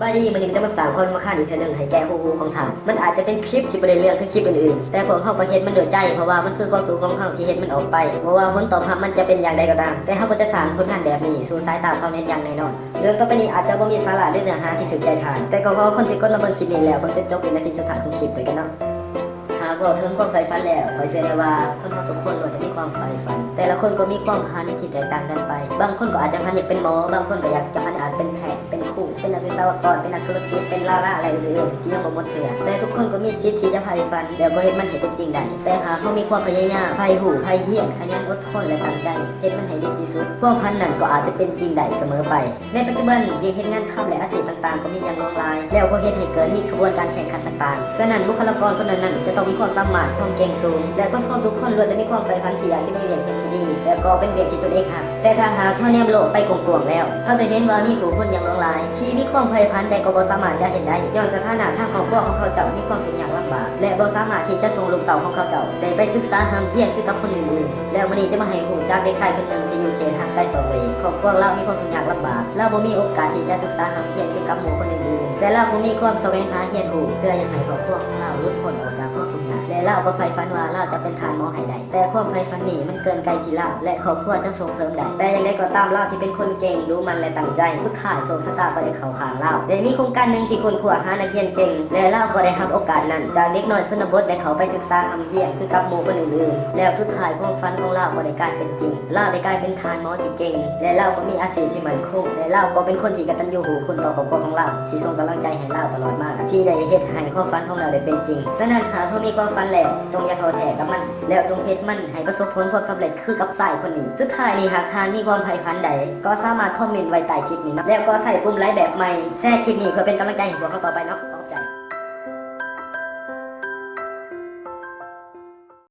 ສະບາຍດີ, ມື້ນີ້ກໍຈະມາສ້າງຄວາມລຳຄານອີກເທື່ອໜຶ່ງໃຫ້ແກ່ຫູຂອງທ່ານ. ມັນອາດຈະເປັນຄລິບທີ່ບໍ່ໄດ້ເລື່ອງຄືຄລິບອື່ນໆ, ແຕ່ພວກເຮົາກໍເຮັດມັນດ້ວຍໃຈ, ເພາະວ່າມັນຄືຄວາມສຸກຂອງເຮົາທີ່ເຮັດມັນອອກໄປ. ບໍ່ວ່າຜົນຕອບຮັບມັນຈະເປັນຢ່າງໃດກໍຕາມ, ແຕ່ເຮົາກໍຈະສ້າງຜົນງານແບບນີ້ສູ່ສາຍຕາຊາວເນັດຢ່າງແນ່ນອນ. ເລື່ອງຕໍ່ໄປນີ້ອາດຈະບໍ່ມີສາລະ ຫຼື ເນື້ອຫາທີ່ຖືກໃຈທ່ານ, ແຕ່ກໍຂໍຄົນທີ່ກົດມາເບິ່ງຄລິບນີ້ແລ້ວເບິ່ງຈົນຈົບເປັນນາທີສຸດທ້າຍຂອງຄລິບດ້ວຍກັນເນາະ. ຫາກເວົ້າເຖິງຄວາມໃຝ່ຝັນແລ້ວ, ຂ້ອຍເຊື່ອແນ່ວ່າຄົນເຮົາທຸກຄົນລ້ວນແຕ່ມີຄວາມໃຝ່ຝັນ. ແຕ່ລະຄົນກໍມີຄວາມຝັນທີ່ແຕກຕ່າງກັນໄປ. ບາງຄົນກໍອາດຈະຝັນຢາກເປັນໝໍ, ບາງຄົນກໍຢາກຈະຝັນອາດເປັນແພດ, ເປັນຄູ, ເປັນນັກວິສະວະກອນ, ເປັນນັກທຸລະກິດ, ເປັນດາລາ ແລະ ອື່ນໆ ທີ່ຍັງບໍ່ໝົດເທື່ອ. ແຕ່ທຸກຄົນກໍມີສິດທີ່ຈະໃຝ່ຝັນ ແລ້ວກໍເຮັດມັນໃຫ້ເປັນຈິງໄດ້. ແຕ່ຫາກເຮົາມີຄວາມພະຍາຍາມ, ໃຝ່ຮູ້, ໃຝ່ຮຽນ, ຂະຫຍັນ, ອົດທົນ ແລະ ຕັ້ງໃຈເຮັດມັນໃຫ້ດີທີ່ສຸດ, ຄວາມຝັນນັ້ນກໍອາດຈະເປັນຈິງໄດ້ສະເໝີໄປ. ໃນປັດຈຸບັນ, ວຽກເຮັດງານທຳ ແລະ ອາຊີບຕ່າງໆກໍມີຢ່າງຫຼວງຫຼາຍ, ແລ້ວກໍເຮັດໃຫ້ເກີດມີຂະບວນການແຂ່ງຂັນຕ່າງໆ. ສະນັ້ນ, ບຸກຄະລາກອນຄົນນັ້ນໆຈະຕ້ອງມີຄວາມສາມາດ, ຄວາມເກັ່ງສູງ, ແລະ ຄົນເຮົາທຸກຄົນລ້ວນແຕ່ມີຄວາມໃຝ່ຝັນທີ່ຢາກຈະມີວຽກເຮັດທີ່ດີ ແລະ ກໍເປັນວຽກທີ່ຕົນເອງຮັກ. ແຕ່ຖ້າຫາກເຮົາແນມໂລກໄປກວ້າງໆແລ້ວ, ເຮົາຈະເຫັນວ່າມີຜູ້ຄົນຢ່າງຫຼວງຫຼາຍທີ່ມີຄວາມໃຝ່ຝັນແຕ່ກໍບໍ່ສາມາດຈະເຮັດໄດ້ ຍ້ອນສະຖານະທາງຄອບຄົວຂອງເຂົາເຈົ້າມີຄວາມທຸກຍາກລຳບາກ ແລະ ບໍ່ສາມາດທີ່ຈະສົ່ງລູກເຕົ້າຂອງເຂົາເຈົ້າໄດ້ໄປສຶກສາຮ່ຳຮຽນຄືກັບຄົນອື່ນໆ. ແລ້ວມື້ນີ້ຈະມາໃຫ້ຮູ້ຈັກເດັກຊາຍຄົນໜຶ່ງທີ່ຢູ່ເຂດຫ່າງໄກສອກຫຼີກ. ຄອບຄົວລາວມີຄວາມທຸກຍາກລຳບາກ, ລາວບໍ່ມີໂອກາດທີ່ຈະສຶກສາຮ່ຳຮຽນຄືກັບໝູ່ຄົນອື່ນໆ, ແຕ່ລາວກໍມີຄວາມສະແຫວງຫາຮຽນຮູ້ເພື່ອຢາກໃຫ້ຄອບຄົວຂອງລາວຫຼຸດພົ້ນອອກຈາກຄວາມທຸກຍາກ ແລະ ລາວກໍໃຝ່ຝັນວ່າລາວຈະເປັນທ່ານໝໍໃຫ້ໄດ້. ແຕ່ຄວາມໃຝ່ຝັນນີ້ມັນເກີນໄກທີ່ລາວ ແລະ ຄອບຄົວຈະສົ່ງເສີມໄດ້. ແຕ່ຢ່າງໃດກໍຕາມ, ລາວທີ່ເປັນຄົນເກັ່ງ, ດຸໝັ່ນ ແລະ ຕັ້ງໃຈ, ສຸດທ້າຍໂຊກຊະຕາກໍໄດ້ເຂົ້າຂ້າງລາວ. ໄດ້ມີໂຄງການໜຶ່ງທີ່ຄົ້ນຄວ້າຫານັກຮຽນເກັ່ງ ແລະ ລາວກໍໄດ້ຮັບໂອກາດນັ້ນຈາກເດັກນ້ອຍຊົນນະບົດ ໄດ້ເຂົ້າໄປສຶກສາຮ່ຳຮຽນຄືກັບໝູ່ຄົນອື່ນໆ. ແລ້ວສຸດທ້າຍຄວາມຝັນຂອງລາວກໍໄດ້ກາຍເປັນຈິງ. ລາວໄດ້ກາຍເປັນທ່ານໝໍທີ່ເກັ່ງ ແລະ ລາວກໍມີອາຊີບທີ່ໝັ້ນຄົງ ແລະ ລາວກໍເປັນຄົນທີ່ກະຕັນຍູຮູ້ຄຸນຕໍ່ຄອບຄົວຂອງລາວ ທີ່ສົ່ງກຳລັງໃຈໃຫ້ລາວຕະຫຼອດມາ ທີ່ໄດ້ເຮັດໃຫ້ຄວາມຝັນຂອງລາວໄດ້ເປັນຈິງ. ສະນັ້ນ, ຫາກເຮົາມີຄວາມຝັນແລ້ວ, ຈົ່ງຢ່າທໍ້ແທ້ກັບມັນ ແລ້ວຈົ່ງເຮັດມັນໃຫ້ປະສົບຜົນຄວາມສຳເລັດຄືກັບຊາຍຄົນນີ້. ສຸດທ້າຍນີ້, ຫາກທ່ານມີຄວາມໃຝ່ຝັນໃດ, ກໍສາມາດຄອມເມັນໄວ້ໃຕ້ຄລິບນີ້ນະ ແລ້ວກໍໃຊ້ປຸ່ມໄລແບບໃໝ່ ແຊຄລິບນີ້ເພື່ອເປັນກຳລັງໃຈໃຫ້ພວກເຮົາຕໍ່ໄປເນາະ. ຂອບໃຈ.